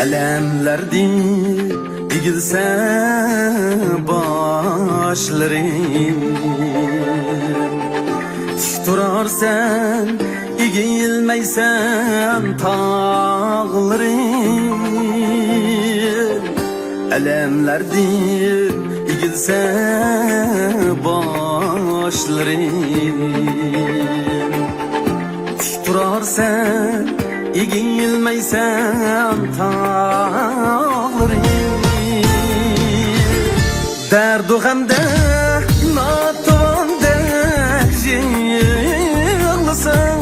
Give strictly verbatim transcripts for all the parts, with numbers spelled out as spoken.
ئەلەملەردىن ئېگىلسە باشلىرىم، تىك تۇرارسەن، ئېگىلمەيسەن تاغلىرىم. ئەلەملەردىن ئېگىلسە باشلىرىم، تىك تۇرارسەن، ئېگىلمەيسەن تاغلىرىم. دەردۇ غەمدە ناتىۋاندەك يىغلىسام،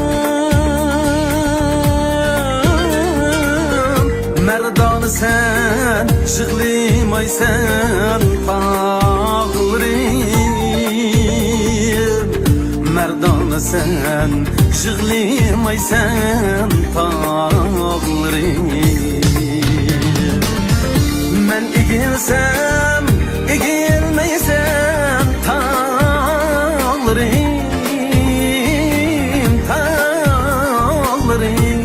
مەردانىسەن، يىغلىمايسەن تاغلىرىم. مەردانىسەن، يىغلىمايسەن تاغلىرىم. مەن ئېگىلسەم، ئېگىلمەيسەن تاغلىرىم، تاغلىرىم.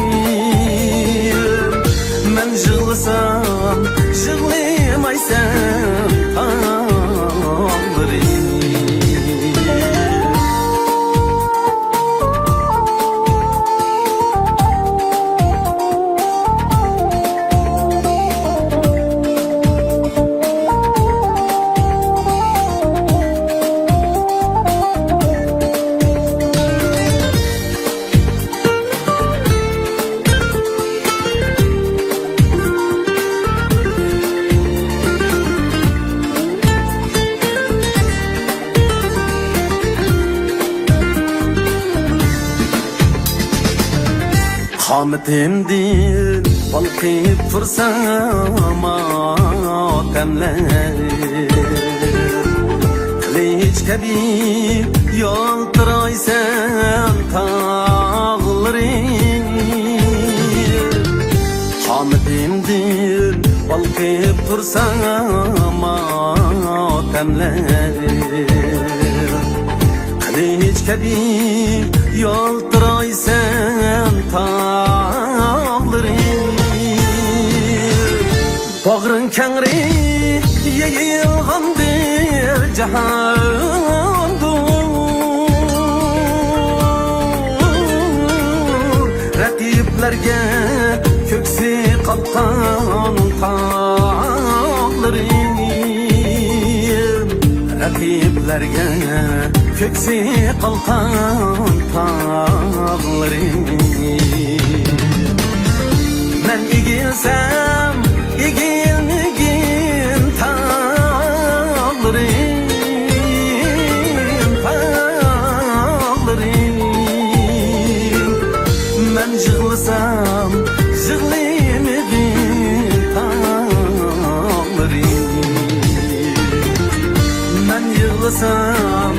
مەن يىغلىسام، يىغلىمايسەن تاغلىرىم. قامىتىمدىن بالقىپ تۇرسا ماتەملەر، قىلىچ كەبى يالتىرايسەن تاغلىرىم. قامىتىمدىن بالقىپ تۇرسا ماتەملەر، قىلىچ كەبى يالتىرايسەن تاغلىرىم. باغرىڭ كەڭرى يېيىلغان بىر جاھاندۇر، رەقىبلەرگە كۆكسى قالقان تاغلىرىم. رەقىبلەرگە كۆكسى قالقان تاغلىرىم. مەن ئېگىلسەم، ئېگىلمىگىن تاغلىرىم، تاغلىرىم. مەن يىغلىسام، يىغلىمىغىن تاغلىرىم. مەن يىغلىسام،